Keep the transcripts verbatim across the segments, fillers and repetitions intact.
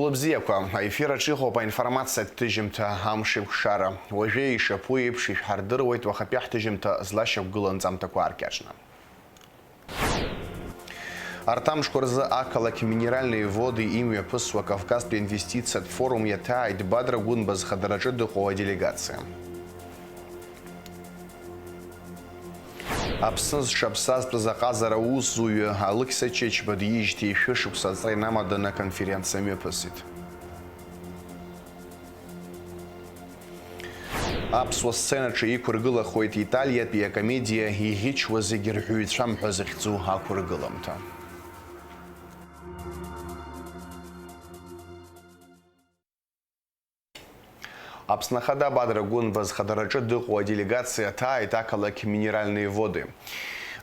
Лыбзиақәа, аефир аҿы иҟоуп аинформациатә ҭыжьымҭа Амшеикәшара. Уажәы ишаԥу еиԥш ишәҳардыруеит уахатәи ҳҭыжьымҭа злашьақәгылоу анҵамҭақәа ааркьаҿны. Арҭ амшқәа рзы ақалақь Минеральные Воды имҩаԥысуа Кавказтәи инвестициатә форум иаҭааит Бадра Гәынба зхадараҿы дыҟоу аделегациа. Аԥсны зҽаԥсазтәыз аҟазара аусзуҩы Алықьса Чечба диижьҭеи шәышықәса аҵра инамаданы аконференциа мҩаԥысит. Аԥсуа сценаҿы иқәыргылахоит италиатәи акомедиа Иӷьычуа зегь рҳәаҩцәам ҳәа захьӡу ақәыргыламҭа. Аԥсны Ахада Бадра Гәынба зхадараҿы дыҟоу аделегациа ҭааит ақалақь Минеральные Воды.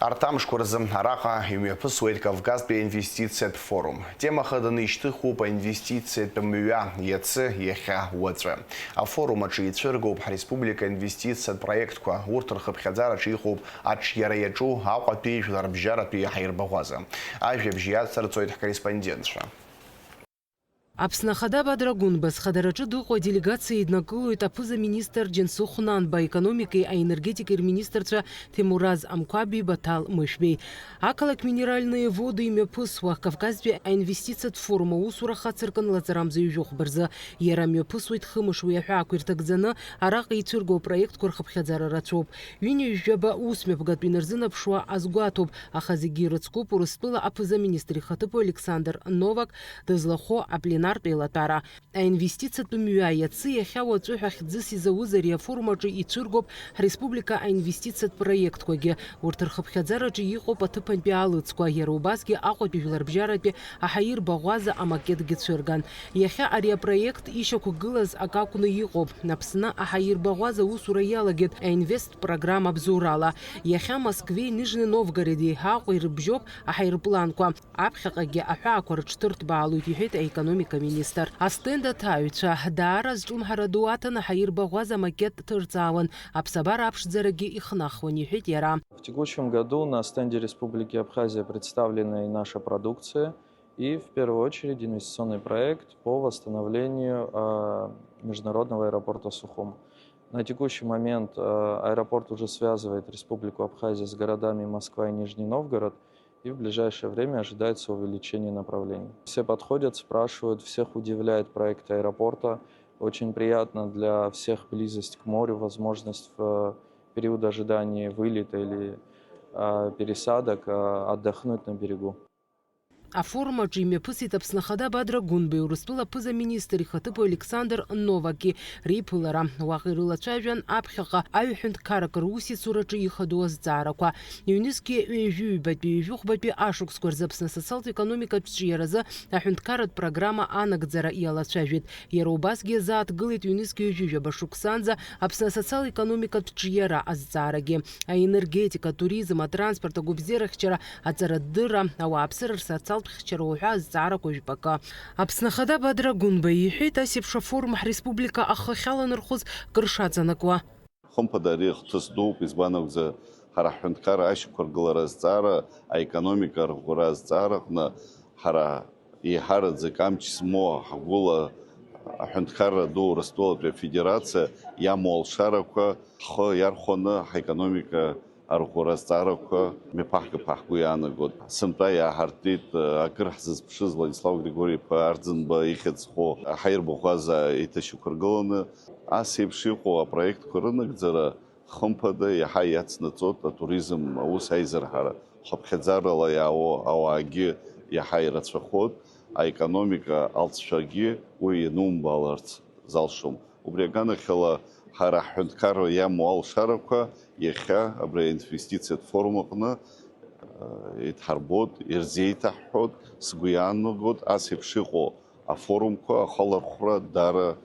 Арҭ амшқәа рзы араҟа имҩаԥысуеит Кавказтәи аинвестициатә форум. Тема хаданы ишьҭыхуп аинвестициатә мҩа, иацы, иахьа, уаҵәы. Афорум аҿы ицәыргоуп ҳреспублика аинвестициатә проектқәа, урҭ рхыԥхьаӡараҿы иҟоуп аҿиара иаҿу Аҟәатәи жәларбжьаратәи аҳаирбаӷәаза. Ажәабжь иацырҵоит ҳкорреспондентцәа. Аԥсны Ахада Бадра Гәынба зхадараҿы дыҟоу аделегациа иднакылоит аԥыза-министр Џьансыхә Нанба, аекономикеи аенергетикеи рминистрцәа Ҭемураз Амқәаби Баҭал Мышәбеи. Ақалақь Минеральные Воды имҩаԥысуа Кавказтәи аинвестициатә форум аусура хацыркын лаҵарамза ҩажәи хәба рзы. Иара мҩаԥысуеит хымш уи аҳәаақәа ирҭагӡаны араҟа ицәыргоу апроектқәа рхыԥхьаӡара рацәоуп. Ҩынҩажәаба ус мҩаԥгатә инарзынаԥшуа азгәаҭоуп, аха зегьы ирыцкуп Урыстәыла аԥыза-министр ихаҭыԥуаҩ Александр Новак дызлахәу апленартә еилатәара. Аинвестициатә мҩа иацы, иахьа, уаҵәы ҳәа хьӡыс изауз ари афорум аҿы ицәыргоуп ҳреспублика аинвестициатә проектқәагьы. Урҭ рхыԥхьаӡараҿы иҟоуп аҭыԥантәи аалыҵқәа, иара убасгьы Аҟәатәи жәларбжьаратәи аҳаирбаӷәаза амакетгьы цәырган. Иахьа ари апроект ишьақәгылаз акы акәны иҟоуп. Аԥсны аҳаирбаӷәаза аусура иалагеит аинвест программа абзоурала. Иахьа Москвеи Нижни Новгороди, Аҟәеи рыбжьоуп аҳаирпланқәа. Аԥхьаҟагьы аҳәаақәа рыҽҭырҭбаалоит, иҳәеит аекономика министр. Астенд аҭаҩцәа даара зҿлымҳара ду аҭан аҳаирбаӷәаза амакет ҭырҵаауан, аԥсабара аԥшӡарагьы ихнахуан, иҳәеит иара. В текущем году на стенде Республики Абхазия представлена и наша продукция, и в первую очередь инвестиционный проект по восстановлению, а, международного аэропорта Сухум. На текущий момент, а, аэропорт уже связывает Республику Абхазия с городами Москва и Нижний Новгород, и в ближайшее время ожидается увеличение направлений. Все подходят, спрашивают, всех удивляет проект аэропорта. Очень приятно для всех близость к морю, возможность в период ожидания вылета или, а, пересадок, а, отдохнуть на берегу. Афорум аҿы имҩаԥысит Аԥсны Ахада Бадра Гәынбеи Урыстәыла аԥыза-министр ихаҭыԥуаҩ Александр Новаки реиԥылара. Уаҟа ирылацәажәан аԥхьаҟа аҩ-ҳәынҭқаррак русеицураҿы ихадоу азҵаарақәа. Ҩнызқьи ҩажәи-ҩбатәи, ҩажәи-хәбатәи ашықәсқәа рзы Аԥсны асоциал-економикатә ҿиаразы аҳәынҭқарратә программа анагӡара иалацәажәеит. Иара убасгьы азааҭгылеит ҩнызқьи ҩажәи-жәаба шықәсанӡа Аԥсны асоциал-економикатә ҿиара азҵаарагьы. Аенергетика, атуризм, атранспорт, агәабзиарахьчара, аҵарадырра, ауааԥсыра рсоциалтә хьчара уҳәа азҵаарақәа жәпакы. Аԥсны Ахада Бадра Гәынба иҳәеит, ас еиԥш афорум ҳреспублика ахы ахьаланархәыз кыр шаҵанакуа. Хымԥада, ари хҭыс дууп, избан акәзар, ҳара ҳҳәынҭқарра ашьақәыргылара азҵаара, аекономика арӷәӷәара азҵаара аҟны ҳара еиҳараӡак амч змоу ҳгәыла аҳәынҭқарра ду Урыстәылатәи Афедерациа иамоу алшарақәа ҳхы иархәаны ҳаекономика арӷәӷәара азҵаарақәа мҩаԥаҳгап ҳәа ҳгәы иаанагоит. Сынтәа иааҳартит, акыр ҳзызԥшыз Владислав Григори-иԥа Арӡынба ихьӡ зху аҳаирбаӷәаза еиҭашьақәыргыланы, ас еиԥш иҟоу апроектқәа рынагӡара, хымԥада, иаҳа иацнаҵоит атуризм аус аизырҳара. Хыԥхьаӡарала иаауа ауаагьы иаҳа ирацәахоит, аекономика алҵшәагьы уи ианумбаларц залшом. Убри аганахьала, ҳара ҳҳәынҭқарра иамоу алшарақәа иахьа абри аинвестициатә форум аҟны, э, идҳарбоит, ирзеиҭаҳҳәоит, сгәы иаанагоит, ас еиԥш иҟоу афорумқәа ахалархәра даара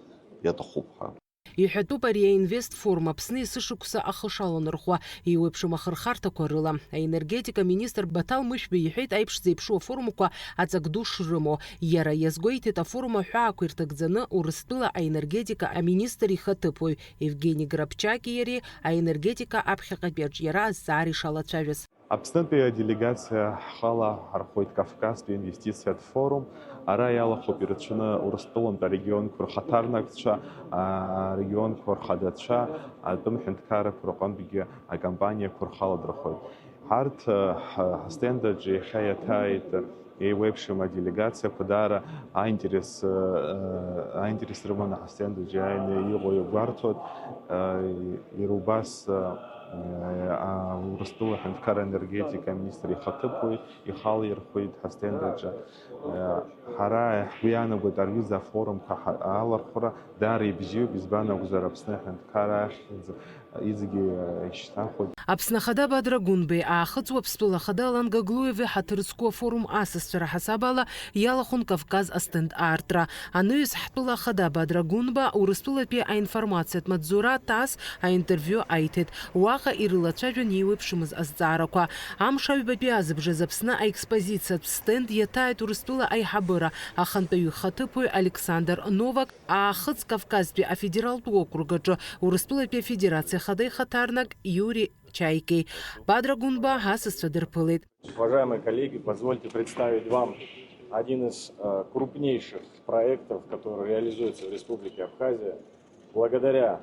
иаҭахуп ҳәа. Иҳәатәуп ари аинвест форум Аԥсны есышықәса ахы шаланархәуа, еиуеиԥшым ахырхарҭақәа рыла. Аенергетика министр Баҭал Мышәба иҳәеит аиԥш зеиԥшу афорумқәа аҵак ду шрымоу. Иара иазгәеиҭеит, афорум аҳәаақәа ирҭагӡаны Урыстәыла аенергетика аминистр ихаҭыԥуаҩ Евгени Грабчаки иареи аенергетика аԥхьаҟатәи аҿиара азҵаара ишалацәажәаз. Аԥснытәи аделегациа ҳхала ҳархәоит Кавказтәи инвестициатә форум. Ара иалахәуп ирацәаны Урыстәылантә арегионқәа рхаҭарнакцәа, арегионқәа рхадацәа, атәым ҳәынҭқаррақәа рҟынтәгьы акомпаниақәа рхала дырхәоит. Ҳарҭ ҳастенд аҿы иахьа иаҭааит еиуеиԥшым аделегациақәа, даара аинтерес, аинтерес рыманы ҳастенд аҿы иааины иҟоу иагәарҭоит. Иара убас Урыстәыла аҳәынҭқарра енергетика аминистр ихаҭыԥуаҩ ихала ирхәит ҳастенд аҿы. Ҳара ҳгәы иаанагоит ари аҩыза афорумқәа алархәра даара ибзиоуп, избан акәзар, Аԥсны аҳәынҭқарра ахьӡ иҵегьы ишьҭнахуеит. Аԥсны Ахада Бадра Гәынбеи, Аахыҵ Уаԥстәыла Ахада Алан Гаглуеви ҳаҭыр зқәу афорум асасцәа раҳасаб ала иалахәын Кавказ астенд аартра. Анаҩс ҳтәыла Ахада Бадра Гәынба Урыстәылатәи аинформациатә маҵзура ТАСС аинтервиу аиҭеит. Уаҟа ирылацәажәон еиуеиԥшымыз азҵаарақәа. Амш аҩбатәи азыбжазы Аԥсны аекспозициатә стенд иаҭааит Урыстәыла аиҳабыра ахантәаҩы ихаҭыԥуаҩ Александр Новак, Аахыҵ Кавказтәи афедералтә округ аҿы Урыстәылатәи Афедерациа Ахада ихаҭарнак Иури Чаикеи. Бадра Гәынба асасцәа дырԥылеит. Уважаемые коллеги, позвольте представить вам один из э, крупнейших проектов, который реализуется в Республике Абхазия. Благодаря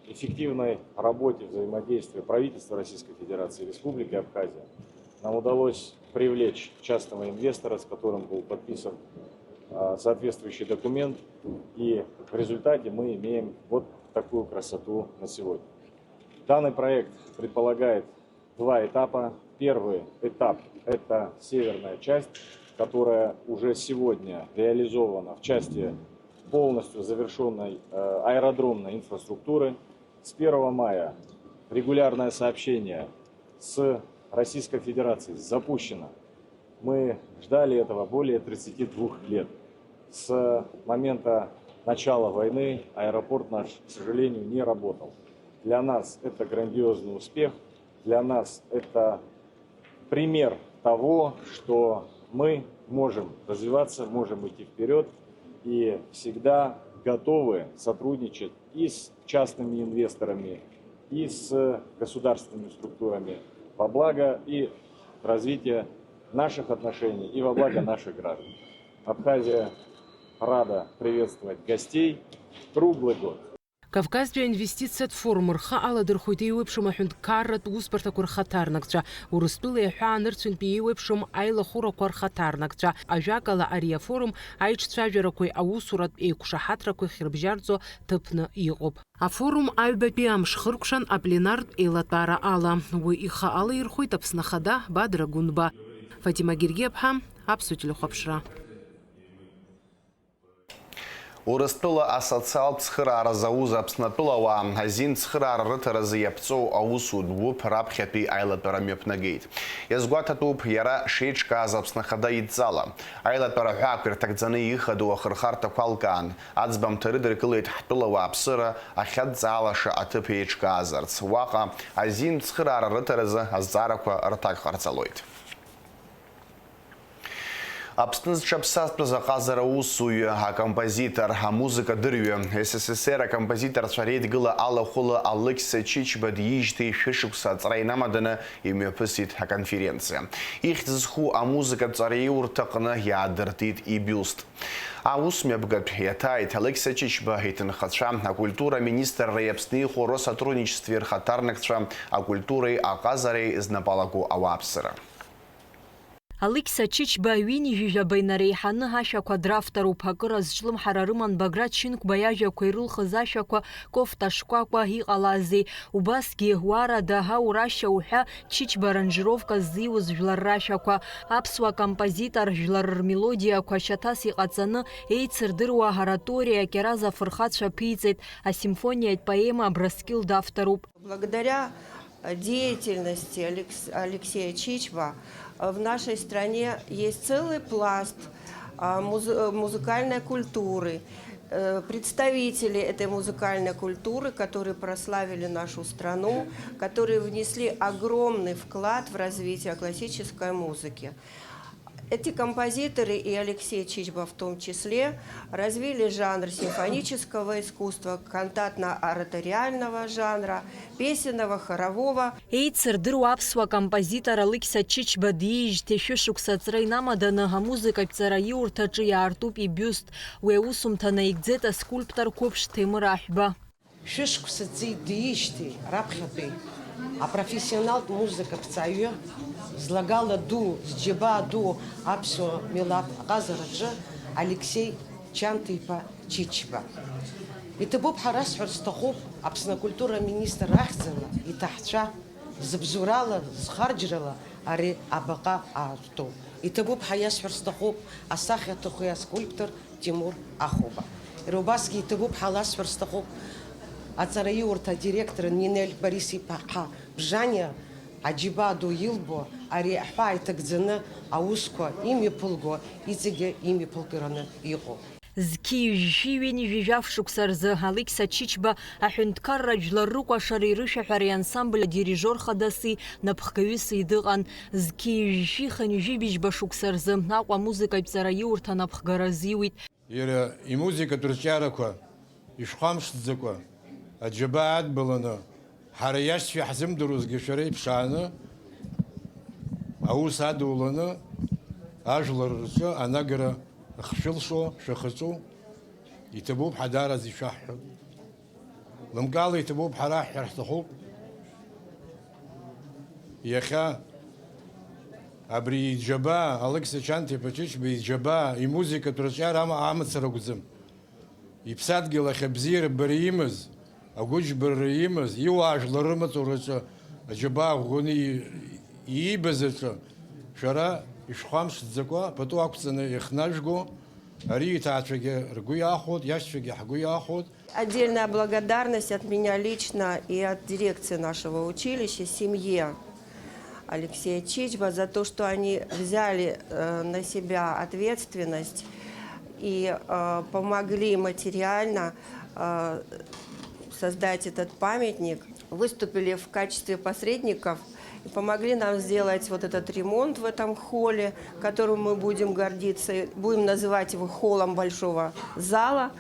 эффективной работе взаимодействия правительства Российской Федерации и Республики Абхазия нам удалось привлечь частного инвестора, с которым был подписан э, соответствующий документ. И в результате мы имеем вот такую красоту на сегодня. Данный проект предполагает два этапа. Первый этап — это северная часть, которая уже сегодня реализована в части полностью завершенной э, аэродромной инфраструктуры. С первого мая регулярное сообщение с Российской Федерацией запущено. Мы ждали этого более тридцати двух лет. С момента начала войны аэропорт наш, к сожалению, не работал. Для нас это грандиозный успех. Для нас это пример того, что мы можем развиваться, можем идти вперед и всегда готовы сотрудничать и с частными инвесторами, и с государственными структурами во благо и развития наших отношений, и во благо наших граждан. Абхазия рада приветствовать гостей круглый год. Кавказтәи аинвестициатә форум рхы аладырхәеит еиуеиԥшым аҳәынҭқарратә усбарҭақәа рхаҭарнакцәа, Урыстәылеи аҳәаанырцәынтәи еиуеиԥшым аилахәырақәа рхаҭарнакцәа. Ажәакала, ари афорум аиҿцәажәарақәеи аусуратә еиқәшаҳаҭрақәеи хьырбжьарҵо ҭыԥны иҟоуп. Афорум аҩбатәи амш хыркәшан апленартә еилатәара ала. Уи ихы алаирхәеит Аԥсны Ахада Бадра Гәынба. Фатима Гергиаԥҳа, Аԥсуа телехәаԥшра. Урыстәыла асоциалтә цхырааразы аус Аԥснатәылауаа азин цхыраара рыҭаразы иаԥҵоу аусутә гәыԥ раԥхьатәи аилатәара мҩаԥнагеит. Иазгәаҭатәуп иара шеиҿкааз Аԥсны Ахада идҵала. Аилатәара аҳәаақәа ирҭагӡаны ихадоу ахырхарҭақәа алкаан, аӡбамҭа рыдыркылеит ҳтәыла ауааԥсыра ахьадҵаалаша аҭыԥ еиҿкаазарц. Уаҟа азин цхыраара рыҭаразы азҵаарақәа рҭак ҟарҵалоит. Аԥсны зҽаԥсазтәыз аҟазара усуҩы, акомпозитор, амузыкадырҩы, С С С Р акомпозиторцәа реидгыла алахәыла Алықьса Чычба диижьҭеи шәышықәса аҵра инамаданы имҩаԥысит аконференциа. Ихьӡ зху амузыкатә ҵараиурҭаҟны иаадыртит ибиуст. Аус мҩаԥгатә иаҭааит Алықьса Чычба иҭынхацәа, акультура аминистрреи Аԥсны иҟоу Россотрудничествеи рхаҭарнакцәа, акультуреи аҟазареи знапалаку ауааԥсыра. Алықьса Чычба ҩынҩажәижәаба инареиҳаны ашәақәа дравторуп. Акыра зҿлымҳара рыман Баграт Шьынқәба иажәақәа ирылхыз ашәақәа, Кофта шкәакәа, Иҟалазеи? Убасгьы, Уарада, Аурашьа уҳәа, Чычба аранжировка ззиуз жәлар рашәақәа. Аԥсуа композитор жәлар рмелодиақәа шьаҭас иҟаҵаны еицырдыруа ораториа Кьараз афырхацәа ԥиҵеит, асимфониатә поема Абрыскьыл давторуп. Благодаря деятельности Алекс-, Алексея Чичба в нашей стране есть целый пласт а, музы-, э, музыкальной культуры, э, представители этой музыкальной культуры, которые прославили нашу страну, которые внесли огромный вклад в развитие классической музыки. Эти композиторы, и Алексей Чичба в том числе, развили жанр симфонического искусства, кантатно-ораториального жанра, песенного, хорового. Еицырдыруа аԥсуа композитор Алықьса Чичба диижьҭеи шәышықәса аҵра инамаданы, амузыкатә ҵараиурҭаҿы иаартуп ибиуст. Уи аусумҭа наигӡеит аскульптор қәыԥш Ҭемыр Аҳәба. Шәышықәса ҵит диижьҭеи раԥхьатәи апрофессионалтә музыкаԥҵаҩы, злагала ду, зџьабаа ду аԥсуа милаҭ аҟазараҿы Алексеи Чанҭа-иԥа Чичба. Иҭабуп ҳәа расҳәарц сҭахуп Аԥсны акультура аминистр ахьӡала иҭаҳцәа, зыбзоурала, зхарџьрала ари абаҟа аарту. Иҭабуп ҳәа иасҳәарц сҭахуп асахьаҭыхҩы аскульптор Тимур Ахәба. Иара убасгьы иҭабуп ҳәа ласҳәар сҭахуп аҵараиурҭа адиректор Нинель Борис-иԥа Бжаниа аџьабаа ду илбо ари аҳәаа иҭагӡаны аусқәа имҩаԥылго, иҵегьы имҩаԥылгараны иҟоу. Зқьи жәшәи ҩынҩажәи жәаф шықәса рзы Алықьса Чичба аҳәынҭқарра жәлар рыкәашареи рышәаҳәареи ансамбль адирижиор хадаси напхгаҩыси дыҟан. Зқьи жәшәи хынҩажәи быжьба шықәса рзы Аҟәа амузыкатә ҵараиурҭа напхгара азиуит. Иара имузыкатә рҿиарақәа ишәхамԥшӡакәа аџьабаа адбаланы, ҳара иашьцәа иаҳзымдыруазгьы шәара иԥшааны, аус адуланы, ажәлар рҿы анагара ахшәылшо шәахаҵәу иҭабуп ҳәа даараӡа ишәаҳҳәап. Лымкаала иҭабуп ҳәа раҳҳәар ҳҭахуп. Иахьа абри иџьабаа, Алықьса Чанҭа-иԥа Чычба иџьабаа, имузыкатә рҿиара ама-, амацара акәӡам. Иԥсадгьыл ахь абзиарабара имаз, агәыџьбарара имаз, иуаажәлар рымаҵураҿы аџьабаа ӷәӷәаны и-, иибаз аҿы, шәара ишәхамԥшӡакәа пату ақәҵаны иахнажәго, ари иҭаацәагьы ргәы иахәоит, иашьцәагьы ҳгәы иахәоит. Отдельная благодарность от меня лично и от дирекции нашего училища семье Алексея Чичба за то, что они взяли, э, на себя ответственность и, э, помогли материально, э, создать этот памятник, выступили в качестве посредников и помогли нам сделать вот этот ремонт в этом холле, которым мы будем гордиться, будем называть его холлом большого зала.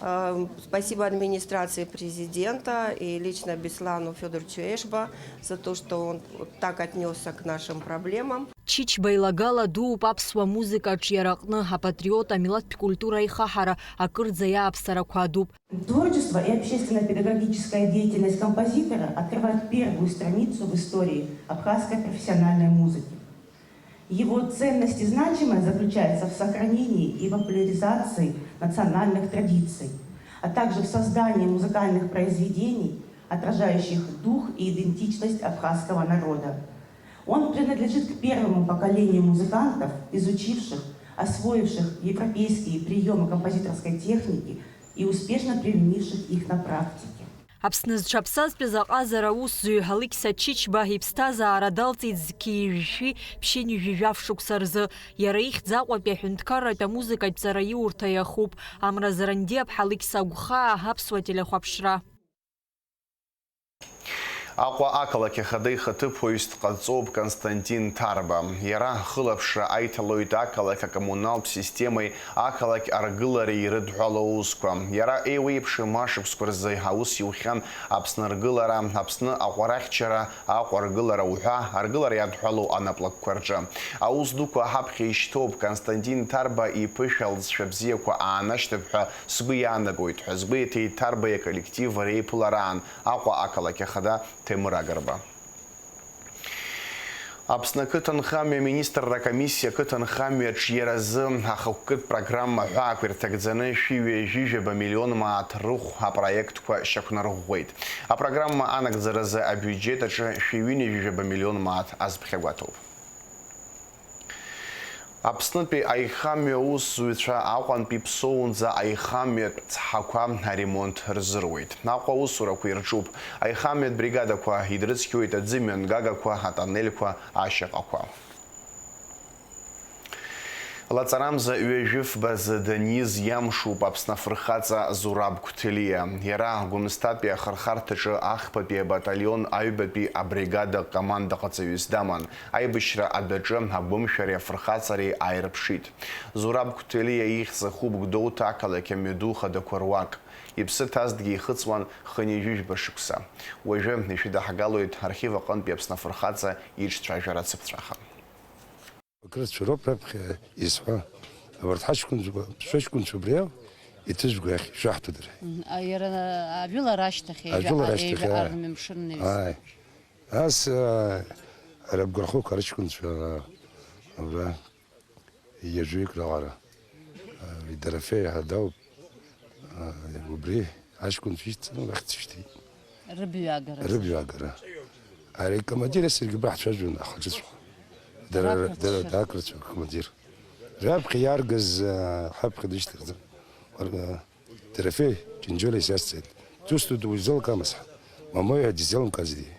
Э, спасибо администрации президента и лично Беслану Фёдоровичу Эшба за то, что он вот так отнёсся к нашим проблемам. Чичба илагала дууп аԥсуа музыкаҿ иара аҟны, апатриот, амилаҭтә культура аихаҳара, акырӡа иааԥсарақәа адуп. Творчество и общественно-педагогическая деятельность композитора открывают первую страницу в истории абхазской профессиональной музыки. Его ценность и значимость заключается в сохранении и популяризации национальных традиций, а также в создании музыкальных произведений, отражающих дух и идентичность абхазского народа. Он принадлежит к первому поколению музыкантов, изучивших, освоивших европейские приёмы композиторской техники и успешно применивших их на практике. Аԥсны зҽаԥсазтәыз аҟазара аусзуҩ Алықьса Чичба иԥсҭазаара далҵит зқьи жәшәи ԥшьынҩажәи жәаф шықәса рзы. Иара ихьӡ Аҟәатәи аҳәынҭқарратә амузыкатә ҵараиурҭа иахуп. Амра Зарандиаԥҳа, Алықьса Гәхаа, Аԥсуа телехәаԥшра. Аҟәа ақалақь ахада ихаҭыԥуаҩыс дҟаҵоуп Константин Ҭарба. Иара ахылаԥшра аиҭалоит ақалақь акоммуналтә системеи ақалақь аргылареи ирыдҳәалоу аусқәа. Иара еиуеиԥшым ашықәсқәа рзы аус иухьан Аԥсны аргылара, Аԥсны аҟәарахьчара, Аҟәа аргылара уҳәа, аргылара иадҳәалоу анаплакқәа рҿы. Аус дуқәа ҳаԥхьа ишьҭоуп, Константин Ҭарба иԥышәа лҵшәа бзиақәа аанашьҭып ҳәа сгәы иаанагоит ҳәа згәеиҭеит Ҭарбеи аколлективи реиԥылараан Аҟәа ақалақь ахада Ҭемыр Агрба. Аԥсны ақыҭанхамҩа аминистрра акомиссиа ақыҭанхамҩа аҿиаразы ахықәкытә программа ҳәаақәа ирҭагӡаны шәи ҩажәи жәаба миллион мааҭ рыхә апроектқәа шьақәнарӷәӷәеит. Апрограмма анагӡаразы абиуџьет аҿы шәи ҩынҩажәи жәаба миллион мааҭ азԥхьагәаҭоуп. Аԥснытәи аихамҩа аусзуҩцәа Аҟәантәи Ԥсоунӡа аихамҩатә цҳақәа аремонт рзыруеит. Аҟәа аусурақәа ирҿуп. Аихамҩатә бригадақәа идрыцқьоит аӡымҩангагақәа, атоннельқәа, ашьаҟақәа. Лаҵарамза ҩажәи фба зы даниз иамшуп Аԥсны афырхаҵа Зураб Қәҭелиа. Иара Гәымсҭатәи ахырхарҭаҿы ахԥатәи абаталион аҩбатәи абригада командаҟаҵаҩыс даман. Аибашьра адәаҿы агәымшәареи афырхаҵареи ааирԥшит. Зураб Қәҭелиа ихьӡ ахуп Гәдоуҭа ақалақь амҩаду хадақәа руак. Иԥсы ҭазҭгьы ихыҵуан хынҩажәижәба шықәса. Уажәы ишәыдаҳгалоит архив аҟынтәи Аԥсны афырхаҵа иҿцәажәара ацыԥҵәаха. Ақырҭцәа роуп раԥхьа изҳәо. Абарҭ ҳаҷкәынцәа, ԥсыҷкәынцәа убри ау, иҭыжәго иахь ишаҳҭо дара. Мгм. А, иара ажәылара ашьҭахь, ижәаҳа-, Ажәылара ашьҭахь, ижәаҳа аа. Рымҩаԥшырны ҩыза. Ааи. Ас, аа, ара абгырхуқәа рыҷкәынцәа, аа, абра, ҩажәаҩык раҟара, аа, Дорофеиа ҳәа дауп. Убри аҷкәынцәа ишьҭҵаны уахь дсышьҭит. Рыбаҩагара. Рыбаҩагара. Ари акомандир асергьы баҳцәажәон ахаҿыцәҟьа. Дара, Рақырҭцәа. Дара, ақырҭцәа акомандир. Раԥхьа иааргаз, аа, ҳаԥхьа дышьҭырҵын. Уарга, Дорофеи Ҷынџьуалиа исазҵааит. Дусҭоит, дузеилкаамызт ҳәа. Мамоу ҳәа дизеилымкаазеи?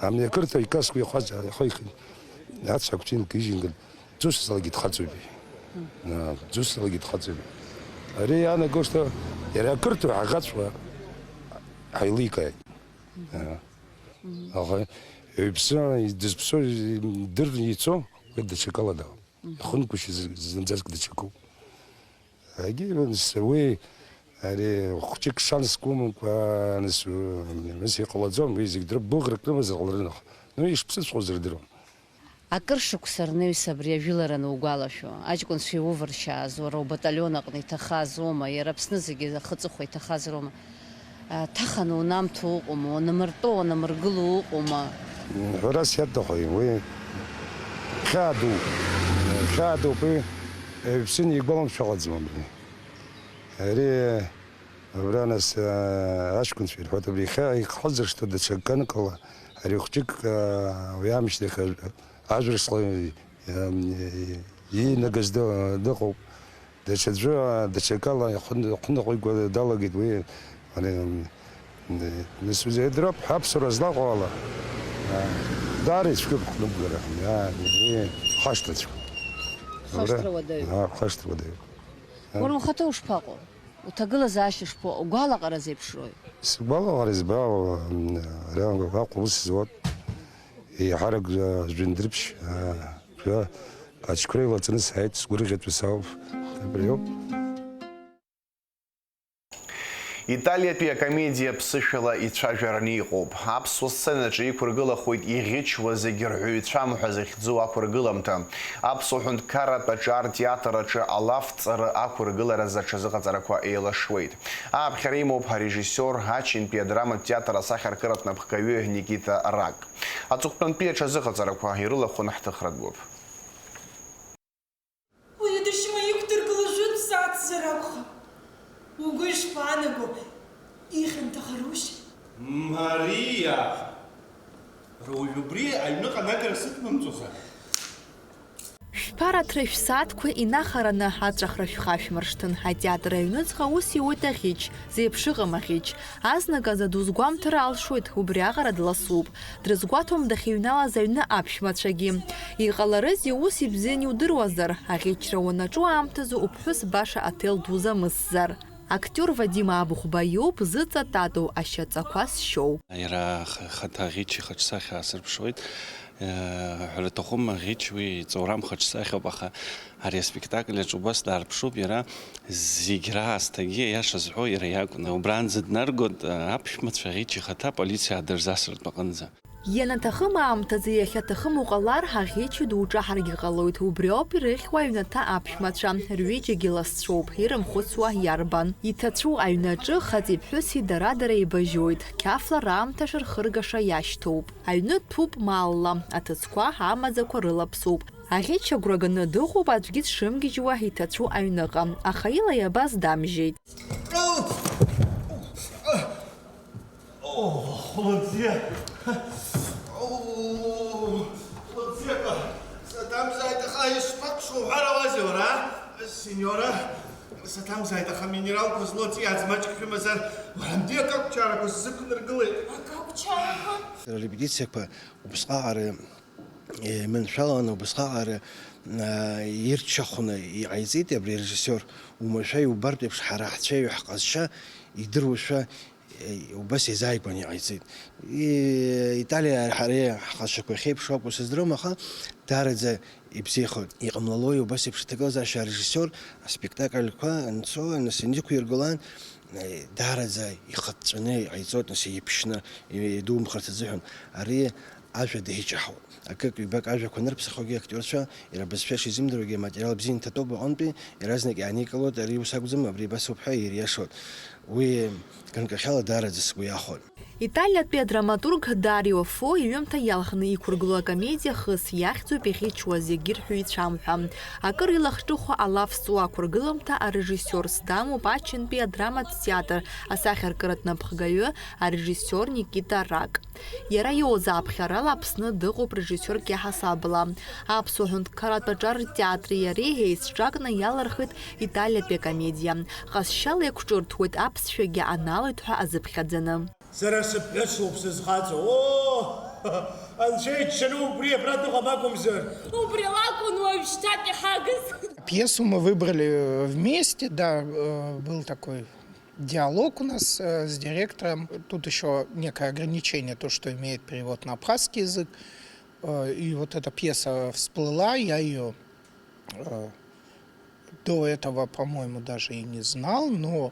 Амни ақырҭуа иказқәа ихәаҵ-, ихәихит. Ацәа агәҭа инкижьынгын, дусҭазаалакгьы дхаҵоуп. Мм. Ӡусҭазаалакгьы дхаҵоуп. Ари иаанаго, что иара ақырҭуа ҳаӷаҵәҟьа ҳаиликааит. Мгм. Аха иԥсы, дызԥсо, дырны ицо, уи даҽакала дауп. Мгм. Ихынкәышьа зынӡаск даҽакуп. Егьи, нас, уи, ари хәҷык шанск умамкәа, нас, ус иҟалаӡом, уи зегь дыргәыӷрак рымазар ҟаларын, аха, ну, ишԥсыцәҟьоз рдыруан. Акыр шықәса рнаҩс абри ажәылара анугәалашәо, аҷкәынцәа иувыршьааз, уара убаталион аҟны иҭахаз уоума, иара Аԥсны зегьы ахы-аҵыхәа иҭахаз роума? Ҭаханы унамҭо уҟоума, уанамыртәо, уанамыргыло уҟоума? Ҳәарас иаҭаху, уи хьаа дууп. Хьаа дууп, уи Епсин игәаламшәо ҟаӡам абри. Ари, абра нас, аҷкәынцәа ирҳәоит, абри хьаа ихазыршҭуа даҽа ганкала, ари хәҷык, уи амшьҭахь ажә-, ажәра шла-, иинагаз ды-, дыҟоуп. Даҽаӡәы, даҽакала ихын-, ихныҟәигауа далагеит уи. Ани, м, м, нас узеидроуп, ҳаԥсуара злаҟоу ала, а, даара ицәгьоуп ҳнықәгара. А, уи хашҭрацәгьоуп. Хашҭра уадаҩуп. А, хашҭра уадаҩуп. А. Уара ухаҭа ушԥаҟоу? Уҭагылазаашьа шԥаҟоу? Угәалаҟара зеиԥшрои? Сгәалаҟара избауа, м, ари аҟәа ус зуат. Еиҳарак, а, жәындырԥшь, а, Ачқәреи лаҵаны сааит, сгәырӷьаҵәа сауп. Абри ауп. Италиатәи акомедиа ԥсышәала ицәажәараны иҟоуп. Аԥсуа сценаҿы иқәыргылахоит иӷьычуа зегь рҳәаҩцәам ҳәа захьӡу ақәыргыламҭа. Аԥсуа ҳәынҭқарратә аҿар театр аҿы алафҵара ақәыргыларазы аҽазыҟаҵарақәа еилашуеит. Ааԥхьара имоуп арежиссиор, Ачынтәи адраматә театр асахьаркыратә напхгаҩы Никита Рак. Аҵыхәтәантәи аҽазыҟаҵарақәа ирылахәын ҳҭыхратә гәыԥ. Уи адашьма иқәдыргыло жәытә сааҭзар акәхап. Угәы ишԥаанаго, ихьанҭахарушь? Мариа! Уажә убри аҩныҟа анагара сыҭбымҵозар? Шәԥараҭра шәсааҭқәа инахараны аҵәахра шәхашәмыршҭын, атеатр аҩныҵҟа ус иуеит аӷьыч, зеиԥш ыҟам аӷьыч. Азныказы дузгәамҭар алшоит, убриаҟара дласуп. Дрызгәаҭом дахьыҩналаз аҩны аԥшәмацәагьы. Иҟаларызеи ус ибзианы иудыруазар, аӷьычра уанаҿу аамҭазы уԥҳәыс баша аҭел дузамысзар? Актиор Вадим Абыхәба иоуп зыҵататоу ашьаҵақәа зшьоу. Иара х-, хаҭа аӷьыч ихаҿсахьа аасырԥшуеит. Э, ҳәара аҭахума, аӷьыч уи иҵоурам хаҿсахьоуп, аха ари аспектакль аҿы убас даарԥшуп иара, зегь раасҭагьы, аиаша зҳәо иара иакәны. Убранӡа днаргоит, э, аԥшәмацәа аӷьыч ихаҭа аполициа аадырзасыртә аҟынӡа. Ианаҭахым аамҭазы иахьаҭахым уҟалар, аӷьыч дуҿаҳаргьы ҟалоит, убриоуп ирыхьуа аҩнаҭа аԥшәмацәа, рҩыџьагьы ласцәоуп, ирымхәыцуа иарбан? Иҭацәу аҩнаҿы хаҵеи ԥҳәыси дара-дара еибажьоит, қьафла раамҭа шархыргаша иашьҭоуп. Аҩны ҭәуп маалла, аҭыӡқәа амаӡақәа рылаԥсоуп. Аӷьыч агәра ганы дыҟоуп, аӡәгьы дшымгьежьуа иҭацәу аҩныҟа, аха ила иабаз дамжьеит. О, хәлыбзиа! О, хәлыбзиаҟа! Саҭамзааит, аха ишԥакәшоу уҳәарауазеи уара, а? Синьора, саҭамзааит, аха минералқәа злоу аҵиаа ӡмаҷк шәымазар, уаҳамди, акакәчарақәа сзықәнаргылеит. Акакәчарақәа? Сара арепетициақәа убысҟак ара Иманшәаланы убасҟак ара, а, ирччахәны иҟаиҵеит абри арежиссиор, умашәа иубартә еиԥш, ҳара ҳцәеи ҳҟазшьа идыруашәа, е, убас еизааигәаны иҟаиҵеит. И-, Италиа ҳареи ҳҟазшьақәа иахьеиԥшу акәу сыздырам, аха даараӡа ибзиахоит. Иҟамлалои убас еиԥш аҭагылазаашьа арежиссиор, аспектакльқәа анцо, нас ианықәиргылан, Даараӡа ихыҵәҵәаны иҟаиҵоит, нас, иеиԥшьны идумхарц азыҳәан. Ари ажәа деиҷаҳауеит. Акык-ҩбак ажәақәа анырԥсахуагьы актиорцәа иара бызшәа шизымдыруагьы аматериал бзиа инҭатәоуп аҟынтәи, иаразнак иааникылоит, ари ус акәӡам, абри абас ауп ҳәа ириашоит. Уи ганкахьала даараӡа сгәы иахәоит. Италиатәи адраматург Дарио Фо иҩымҭа иалхны иқәыргылоу акомедиа хыс иахьӡуп Иахьычуа зегьы рҳәаҩцәам ҳәа. Акыр илахҿыху алаф зҵоу ақәыргыламҭа арежиссиорс дамоуп Ачынтәи адраматә театр асахьаркыратә напхгаҩы арежиссиор Никита Рак. Иара иоуз ааԥхьарала Аԥсны дыҟоуп режиссиорк иаҳасабала. Аԥсуа ҳәынҭқарратә аҿар ртеатри иареи еицҿакны иалырхит Италиатәи акомедиа. Ҟазшьала еиқәҿырҭуеит аԥсшәагьы аналоит ҳәа азыԥхьаӡаны. Сара сыԥҳәыс лоуп сызхаҵоу. Оо! Анцәа иџьшьаны убри абра дыҟам акәымзар. Убри лакәын уажәшьҭатәи ҳагыз. Пьесу мы выбрали вместе, да, э, был такой диалог у нас, э, с директором. Тут ещё некое ограничение, то, что имеет перевод на абхазский язык. Э, и вот эта пьеса всплыла, я её, э, до этого, по-моему, даже и не знал, но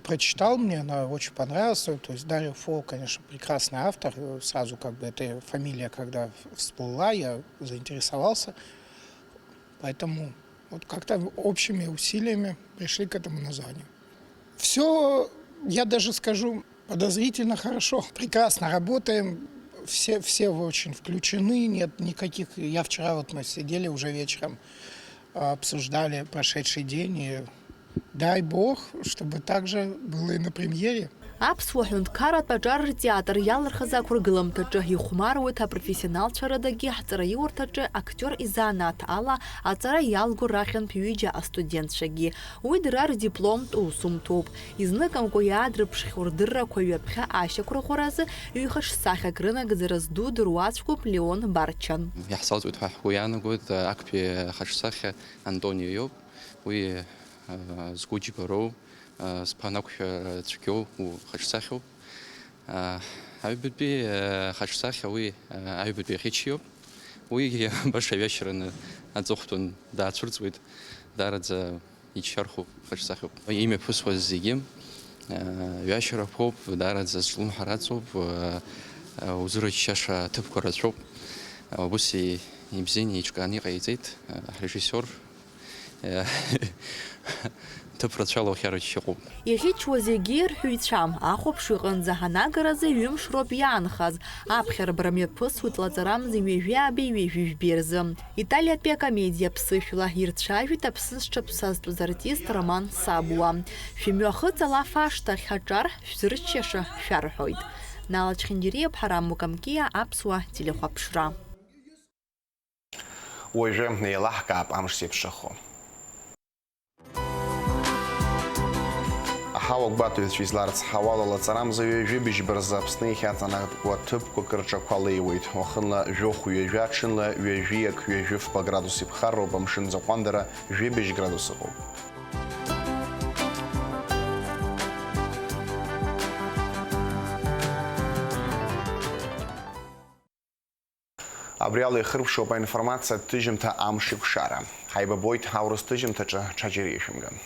прочитал, мне она очень понравилась. То есть Дарья Фо, конечно, прекрасный автор. Э, сразу как бы эта фамилия, когда всплыла, я заинтересовался. Поэтому вот как-то общими усилиями пришли к этому названию. Всё, я даже скажу, подозрительно хорошо. Прекрасно работаем. Все, все очень включены, нет никаких. Я вчера, вот мы сидели уже вечером, а, обсуждали прошедший день, и дай бог, чтобы так же было и на премьере. Аԥсуа ҳәынҭқарратә аҿар ртеатр иалырхыз ақәыргыламҭаҿы ихәмаруеит апрофессионалцәа рыдагьы ҳҵараиурҭаҿы актиор изанааҭ ала аҵара иалго рахьынтә ҩыџьа астудентцәагьы. Уи дара рдипломтә усумҭоуп. Изныкымкәа иаадырԥшхьоу рдыррақәа ҩаԥхьа ашьақәырӷәӷәаразы ҩ-хаҿсахьак рынагӡара зду дыруаӡәкуп Леон Барчан. Иаҳзалҵуеит ҳәа ҳгәы иаанагоит, актәи хаҿсахьа Антонио иоуп. Уи, а, згәы џьбароу, а, зԥа нақәшәа цәгьоу хаҿсахьоуп. А, аҩбатәи, а, хаҿсахьа уи, а, аҩбатәи аӷьычиоуп. Уигьы баша ҩашьараны аҵыхәтәан даацәырҵуеит. Даараӡа иччархәуп, хаҿсахьоуп. Имҩаԥысуаз зегьы, а, ҩашьарақәоуп, даараӡа зҿлымҳара аҵоуп, а, а, узырччаша аҭыԥқәа рацәоуп. А, убыс и-, ибзианы еиҿкааны иҟаиҵеит, а, ҳрежиссиор. Ҭыԥ рацәала ухьарачча ыҟоуп. Иӷьычуа зегьы ирҳәаҩцәам, ахәаԥш иҟынӡа ҳанагаразы ҩымш роуп иаанхаз, аԥхьарбара мҩаԥысуеит лаҵарамза ҩажәи ааби ҩажәи жәбеи рзы. Италиатәи акомедиа ԥсышәала ирцәажәеит Аԥсны зҽаԥсазтәыз артист Роман Сабуа. Шәымҩахыҵ алаф ашҭахь аҿар шәзырччаша шәарҳәоит. Нала Чхиндириа, Ԥҳараму Камкиа, Аԥсуа телехәаԥшра. Уажәы еилаҳкаап амш зеиԥшрахо. Аҳауа гәаҭаҩцәа изларцҳауала, лаҵарамза ҩажәи быжьба рзы Аԥсны иахьаҵанакуа ҭыԥқәак рҿақәа леиуеит. Уахынла жәохә ҩажәа, аҽынла ҩажәи ак, ҩажәи фба градус иԥхарроуп, амшын аӡахәандара жәибжь градус ыҟоуп. Абри ала ихыркәшоуп аинформациатә ҭыжьымҭа Амшеикәшара. Ҳаибабоит аурыс ҭыжьымҭаҿы, ҽаџьара ишәымган.